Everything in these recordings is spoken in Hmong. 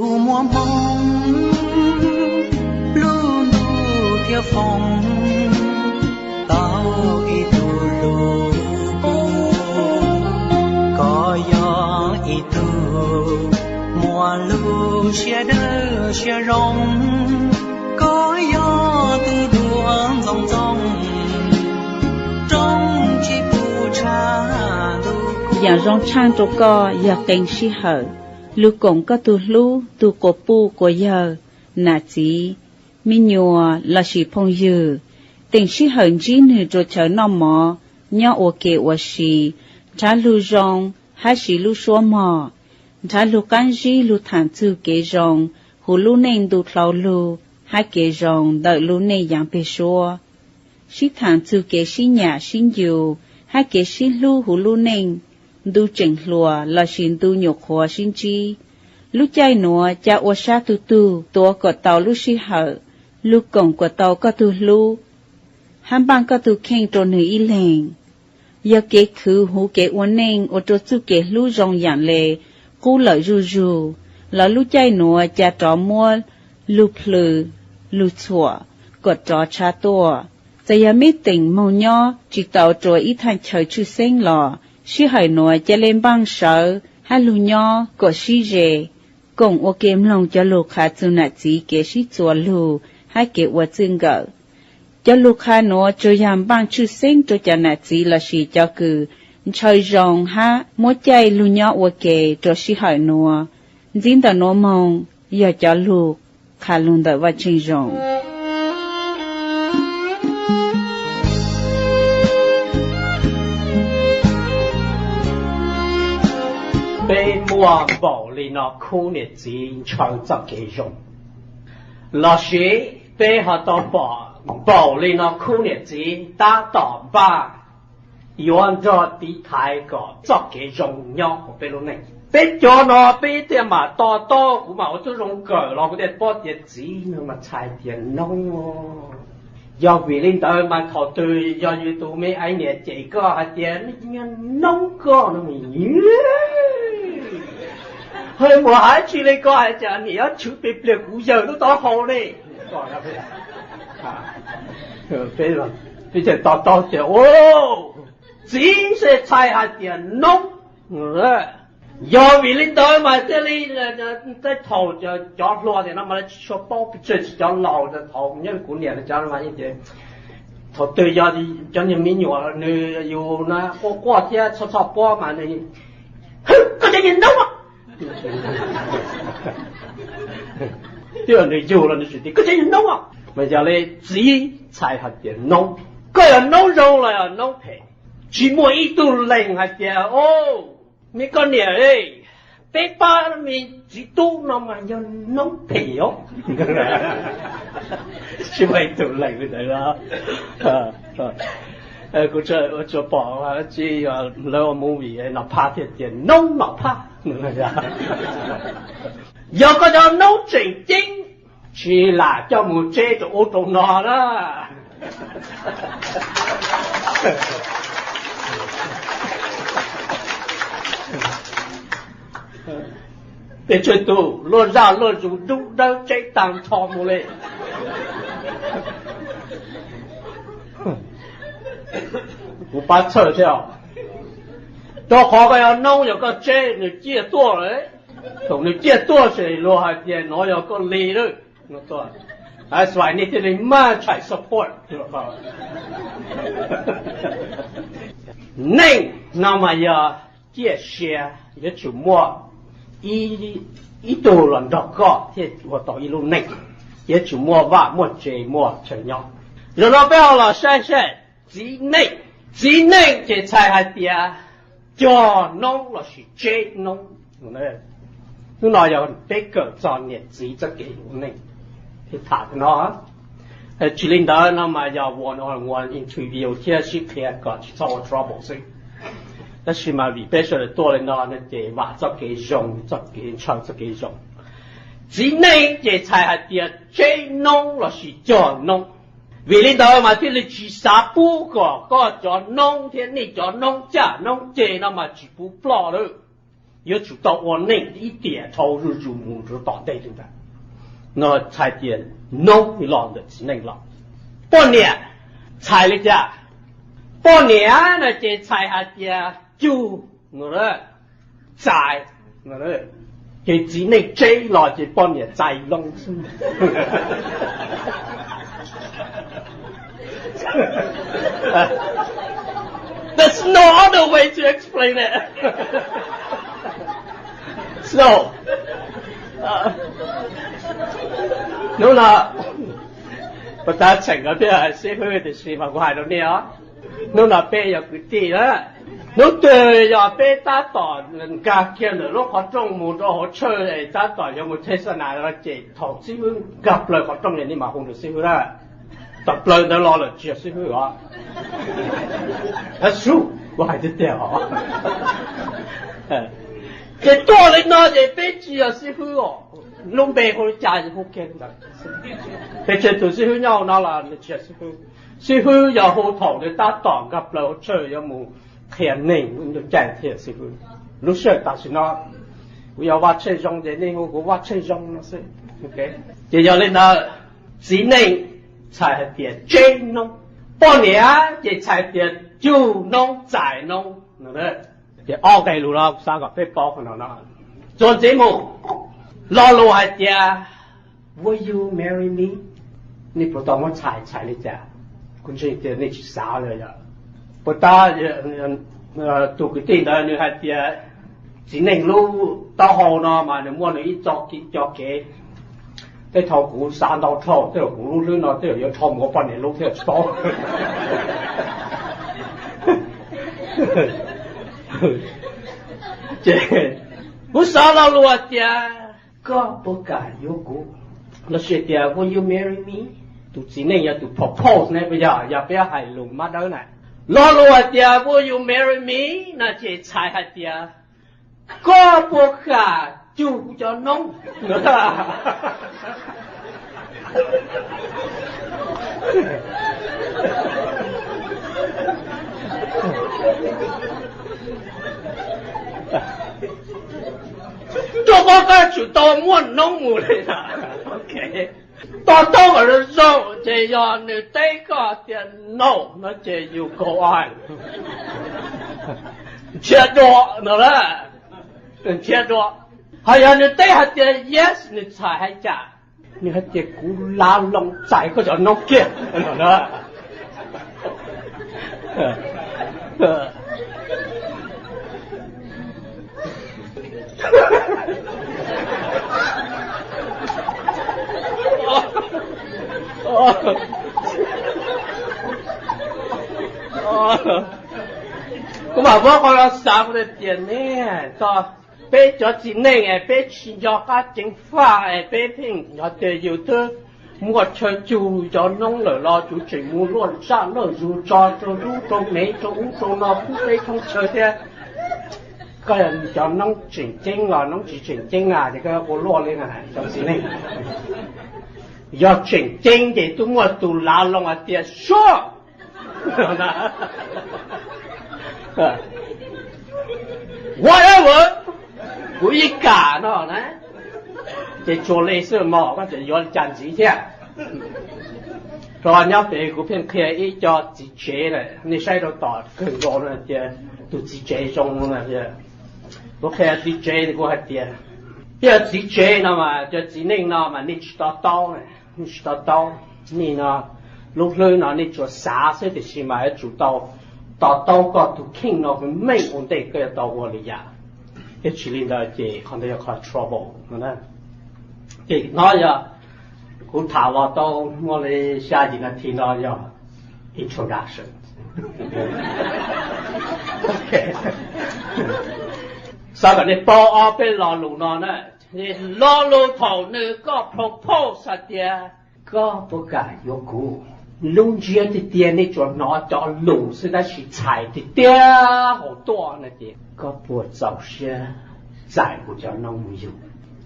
Tus muaj hmoo, lub ntuj thiab foom, tau ib tug hlub kuv. Koj yog ib tug muaj lub siab dawb siab zoo, koj yog tus duab ntxoov ntxoo, rooj tsis pub tshaj ntuj. Yam zoo tshaaj rua koj yog qee sij hawm, lug koom koj tug hlub, tug quas puj quas yawg, nam txiv, me nyuam lossis phooj ywg. Teem sij hawm ntsib nwg rua chaw noj mov, nyob ua ke ua si, nrhav lug zoo hab siv lub suab mog, nrhav lug qaab zib lug thaam txug kev zoo huv lub neej ntu dlhau lug hab kev zoo ntawm lub neej yaav peg suab. Sib thaam txug kev sib nyam sib ncu hab kev sib hlub huv lub neej ntu tseem hluas lossis ntu nyuam qhuav sib ntsib. Lub caij nuav ca ua sab tug tug tuav kom tau lub sij hawm, lug koom kom tau koj tug hlub, hab npaaj koj tug kheej rua nwg ib leeg. Yog kev khwv huv kev ua neej ua rua txuj kev hlub zoo yaam le qub lawm zuj zug, los lub caij nuav ca rov muab lug plhws, lug txhuam kom rov tshab tuaj. Txawm yog meb teem moog nyob tsis tau rua ib thaaj chaw tshwj xeeb los, sij hawm nuav ca le npaaj sawv hab lug nyob kom sib ze, koom ua ke mloog cov lug qha txug nam txiv kev sib txuas lug hab kev ua txwj nkawm. Cov lug qha nuav tsuas yog npaaj tshwj xeeb rua cov nam txiv lossis cov kws ntshaw zoo hab muab caij lug nyob ua ke rua sij hawm nuav. Ntxiv ntawm nuav moog yog cov lug qha lug ntawm Vajtswv Zoo. Peb muaj npaum li no khub niam txiv ntshaw txoj kev zoo, lossis peb ho tau pom npaum li no khub niam txiv tab tom npaj yuav nrog tiv thaiv kom txoj kev zoo nyob huv peb lub neej. Peb cov no peb thiaj mam to taub, kuv mam ua tub zoo kawm los kuv thiaj paub tias txiv no mas txhais tias noob. Yog vim li ntawd mas thaum twg yog yus tus me aiv niam cem koj hais tias nws noob koj no, haj mus hais tsi li, koj hais tias niam yuav tshwv pes pliag kuv yawg lub taub hau li. Peb to taub tias txiv se txhais hais tias noob. Yog vim li ntawd mas thiaj li tej thaum cov hluas tias no mas lawv tsis tshua paub pes tsawg, tsis cov laus, thaum nyob kuv niam cov mas ces thaum twg yog cov niag me nyuam nws yus na quaj quaj thiab txhob txhob puab mas nws, koj cov niag noob, twb yog nws yug los nws tsis tias koj cov niag noob. Mas yog li txiv txhais hais tias noob, koj yog noob zoo los yog noob phem, tsis muaj ib tug leeg hais tias o, me koj niam, peb pab me txiv tub no mas yog noob phem os. Tsis muaj ib tug leeg li ntawd. Kuv tsuas pom tsi lawv ua movie Nom Phaj thiaj tias noob Nom Phaj. Yog koj cov noob tseem ceeb, tsis lam coj mus tseb rau ub rau no na. Peb tsawg tug luaj zaj luaj zus dub dawb tseb taag nrho mus li. Kuv pab txhawj thiab, rau qhov koj yog noob yog koj tseb nws ciaj tuaj lawm. Thaum nws ciaj tuaj ces luag hais tias no yog koj li lawm. That's why nej thiaj li maj tshais support. Neej no mas yog ciaj sia, yuav tsum muaj ib tug los nrog koj thiaj ua tau ib lub neej. Yuav tsum muaj vaj muaj tsev muaj chaw nyob. Zaum no peb ho los saib saib txiv neej. Txiv neej ces txhais hais tias cog noob lossis tseb noob. Hnub no yog peb kawm txog niam txiv txoj kev ua neej thiab tham no. Tsis li ntawd no mas yog one on one interview thiab sib qhia kom tsis txhob ua trouble xwb. Tab sis mas vim peb sawv daws tuaj li no no ces vam txoj kev zoo, txoj kev ntshaw txoj kev zoo. Txiv neej ces txhais hais tias tseb noob lossis cog noob. Vim li ntawd mas thiaj li tsis xav pub kom koj cov noob thiab nej cov noob caj noob ceg no mas tsis pub ploj lawm. yuav tsum tau ua neej ib tiam dhau zuj zus mus rau tom ntej li ntawd. No txhais tias noob los ntawm txiv neej los. Poj niam txhais li cas? Poj niam no ces txhais hais tias cug, txais. Ces txiv neej tseb los ces poj niam txais loo xwb. There's no other way to explain it. So, hnub no puas tab tseem kawg thiaj hais xib hwb, tiam sis mas kuv hais rau nej os, hnub no peb yog kwv tij na. Hnub twg yog peb tab tom nkag kiag ntawm lub qhov rooj mus rau hauv church es tab tom yuav mus thej xab nas no ces thaum xib hwb nkag plaws qhov rooj es nej mam hu nws xib hwb na. Thaum plaws ntawd los lawm tsis yog xib hwb os. That's true, kuv hais tiag tiag os. Ces tuaj li no ces peb tsis yog xib hwb os. Lub npe hu li cas ces hu kiag li ntawd. Peb tsev tus xib hwb nyob hauv no los nws tsis yog xib hwb. Xib hwb yog hu thaum nws tab tom nkag plaws hauv church yuav mus qhia neeg lub caij thiaj xib hwb. Lub sij hawm tam sim no kuv yog Vaj Tsheej Zoo ces nej hu kuv Vaj Tsheej Zoo no xwb. Ces yog li ntawd, txiv neej txhais hais tias tseb noob, poj niam ces txhais tias cug noob txais noob. Ces ob nqe lus no kuv xav kom peb paub qhov no no. Txuas ntxiv mus, lo lus hais tias, Will you marry me? Nej puas tau muab txhais txhais li cas? Kuv ntseeg tias nej tsis xav li yom. Puas tab tus kwv tij ntawd nws hais tias txiv neej lub taub hau no mas nws muaj nws ib co kev. Tej thaum kuv xav ntau dhau, tej zaum kuv lub hlwb no tej zaum yuav dhau mus ua poj niam lub thiab tsis paub. Ces kuv xav lo lus hais tias koj puas kam yuav kuv, lossis tias will you marry me? Tus txiv neej yog tus propose ne, puas yog? Yog peb hais lus mab dawb na, lo lus hais tias will you marry me no ces txhais hais tias koj puas kam cug kuv cov noob? Rau qhov koj tsum tau muaj noob mus li. To taub kom zoo zoo, ces yog nws teb koj tias no no ces you go on, nrhiav dua no, nrhiav dua. Ho yog nws teb hais tias yes, nws txhais hais cas? Nws hais tias kuv lav loo txais koj cov noob kiag. Kuv mam muab qhov no xav, kuv tias nej, peb cov txiv neej es peb tsis nco qab ceev faj es peb pheej yog tias yus twb muaj chaw cug cov noob lawm los yus tseem mus luaj zaj luaj zug tso rau dub rau mev rau ub rau no pub peb thoob chaw thiab. Koj yog cov noob tseem ceeb los noob tsis tseem ceeb na ces koj ua luaj li na cov txiv neej. Yog tseem ceeb ces twb muaj tus lav loo hais tias sure, whatever, kuv yeej kam no na. Ces tsuas li xwb mog, koj tseem yuav li cas ntxiv thiab. Rau nyob pem kuv pheej qhia ib co txiv tsev na, nej saib rau tom kawg nkaus no tias tus txiv tsev zoo no. Kuv qhia txiv tsev kuv hais tias, yog txiv tsev no mas cov txiv neej no mas nej tsis to taub, nej tsis to taub. Nej no lub hlwb no nej tsuas xav xwb tiam sis mas yuav tsum tau to taub koj tus kheej no meej ua ntej koj yuav tau ua li yam. Thiab tsis li ntawd ces qhov ntawd yog qhov trouble no. Ces no yog kuv tham los tau muaj li xya yim nas this no yog introduction. Xav kom nej paub ob peb lo lus no na. Lo lus thaum nws koj propose hais tias koj puas kam yuav kuv, lub ntsiab tiag tiag nej tsuas hnov cov lus xwb tab sis txhais tiag tiag hauv tuaj no ces koj puas txaus siab txais kuv cov noob mus yug?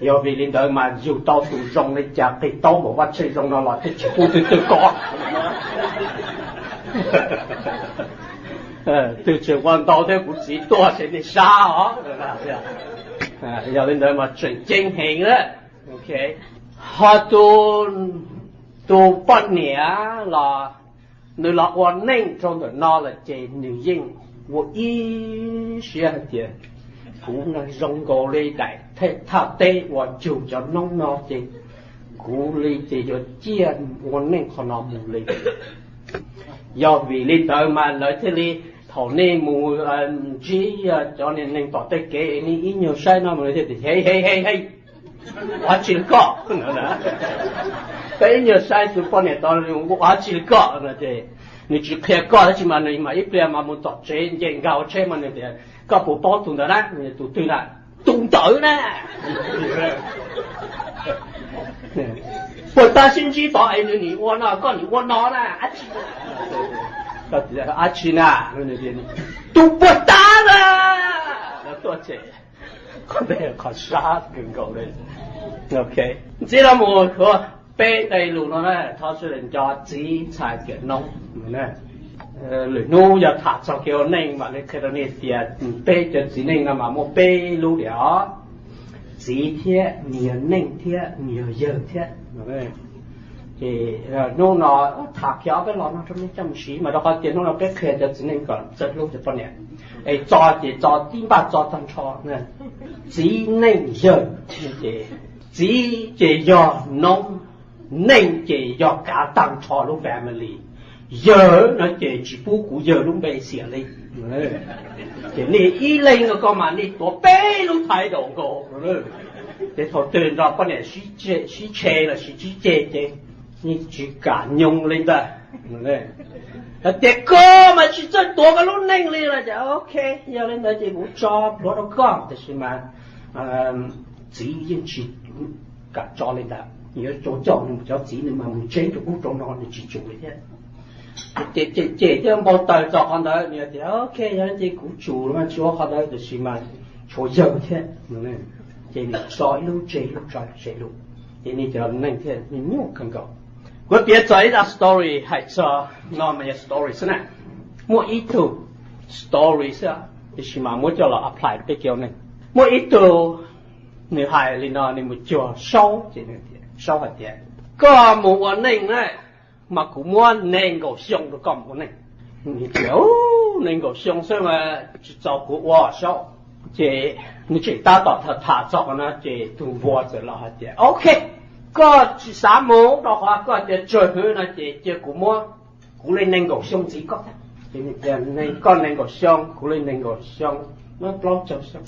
Yog vim li ntawd mas yug tau tus zoo li cas qis taub npaum Vaj Tsheej Zoo no los thiaj tsis pub twg twg koj. Twb tseem ua ntau thiab, kuv txiv tuaj ces nej sab os. Yog li ntawd mas tseem ceeb heev na. Ho tus, tus poj niam los nws los ua neej rau ntawm no lawm ces nws yeej ua ib siab hais tias kuv no zoo nkaus li daim thawj thaj teb uas cug cov noob no ces kuv li ces yuav ciaj ua neej qhov no mus li. Yog vim li ntawd mas lawv thiaj li, thaum nej mus ntsib cov neeg tom tej kev nej ib nyuag saib no mas nws thiaj tias, He he he he, ua tsi koj? Koj ib nyuag saib tus poj niam tod ua tsi koj no ces nws tsis qhia koj tab sis mas nws mam ib pliag mas mus tom tsev nce nkag hauv tsheb mas nws tias, Koj puas paub tus ntawd na? Tus twg na? Tus ntawd na. Puas tab sib ntsib tod es nws nim ua no koj nim ua no na, dab tsi na? Tus puas tab na? Tuaj ces qhov ntawd qhov sab kawg nkaus li. Ntxiv no mus, peb nqe lus no na, thov sawv daws nco txiv ntxhais tiam noob. Lwm hnub yog tham txog kev ua neej mam li qhia rau nej tias peb cov txiv neej no mas muaj peb lub li os. Txiv thiab nws yog neej thiab nws yog yawg thiab. Ces hnub no tham kiag ob peb los no rau nej coj mus siv mas rau qhov tias hnub no peb qhia cov txiv neej kom txawj hlub cov poj niam. Es txo ces txo tib npaj txo tag nrho. Txiv neej yawg, ces txiv ces yog noob, neej ces yog kav tag nrho lub family. Yawg no ces tsis pub kuv yawg lub npe xiam li. Ces nej ib leeg no koj mas nej tuav peb lub title nkaus. Ces thaum twg nrog poj niam sib tshe los sis sib ceg ces nej tsis kam nyoog li ntawd. Hais tias koj mas tsis txawj tuav koj lub neej li los ces ok, yog li ntawd ces kuv tso plhuav rau koj, tiam sis mas txiv yeej tsis kam tso li ntawd, yuav tsum coj nws cov txiv nws mas mus tseb rau ub rau no nws tsis tsum li thiab. Ces cem cem thiab npau taws txog qhov ntawd, nws tias ok, yog li ces kuv tsum mas tsis ua qhov ntawd, tiam sis mas tshuav yawg thiab. Ces nws tso ib lub tseg ib lub, tso tseg ib lub, ces nws cov neej thiaj nyuaj kawg nkaus. Kuv piav txog ib zaj story hais txog no mas yog story xwb na. Muaj ib tug, story xwb, tiam sis mas muab coj los apply rau peb kev ua neej. Muaj ib tug nws hais li no, nws mus cuag Saub ces nws tias, Saub hais tias, Koj mus ua neej na, mas kuv muab nees nkaum xyoo rau koj mus ua neej. Nws tias, Nees nkaum xyoo xwb mas tsis txaus kuv ua, Saub. Ces nws tseem tab tom tham tham txog qhov no ces tus npua txawm los hais tias, Ok, koj tsis xav mus rau qhov koj tias tsawg hwv no ces cia kuv muab kuv li nees nkaum xyoo ntxiv koj thiab. Ces nws tias, Koj nees nkaum xyoo, kuv li nees nkaum xyoo, muab plaub caug xyoo,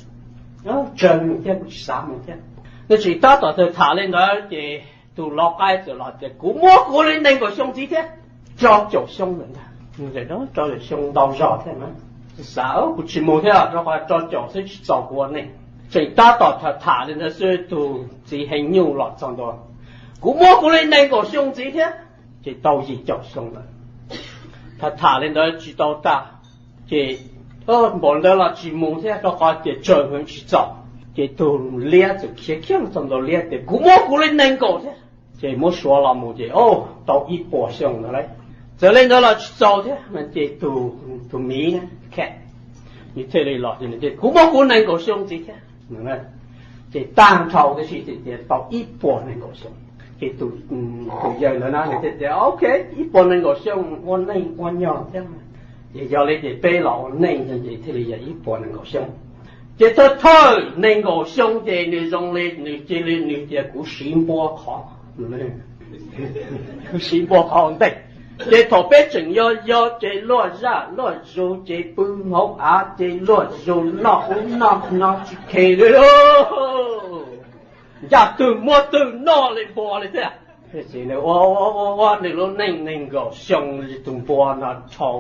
tsawg mus thiab, kuv tsis xav mus thiab. Nws tseem tab tom tham tham li ntawd ces tus lau qaib txawm los tias, Kuv muab kuv li nees nkaum xyoo ntxiv thiab, rau caum xyoo lawm ntag. Rau caum xyoo ntau zog thiab na. Xav kuv tsis mus thiab rau qhov rau caum xwb tsis txaus kuv ua neej. Tseem tab tom tham tham li ntawd xwb tus txiv heev nyuj los txog ntua, Kuv muab kuv li nees nkaum xyoo ntxiv thiab, ces tau yim caum xyoo lawm. Tham tham li ntawd tsis tau tag, ces npaum ntawd los tsis mus thiab rau qhov tias tsawg hwv tsis txaus. Ces tus liab txawm khiav khiav txog ntua, liab tias, Kuv muab kuv li nees nkaum thiab. Ces muab suav los mus ces tau ib puas xyoo ntawd lauj. Txawm li ntawd los tsis txaus thiab, ces tus miv na, cat, nws thiaj li los, Kuv muab kuv nees nkaum xyoo ntxiv thiab. Ces tag nrho tib si ces tias tau ib puas nees nkaum xyoo. Ces tus yawg ntawd na nws thiaj tias, Ok, ib puas nees nkaum xyoo ua neej ua nyog thiab, ces yog li ces peb los ua neej ces thiaj li yog ib puas nees nkaum xyoo. Ces thawj thawj nees nkaum xyoo ces nws zoo li nws cia li nws tias, Kuv siv npua qhov, kuv siv npua qhov ua ntej. Ces thaum peb tseem yau yau ces luaj zaj luaj zug ces pw hauv av ces luaj zug noj ub noj no tsis khe li lauj. Ncaj twg muab twg noj li npua li thiab. Ces nws ua ua ua ua nws lub neej nees nkaum xyoo li tus npua no dhau.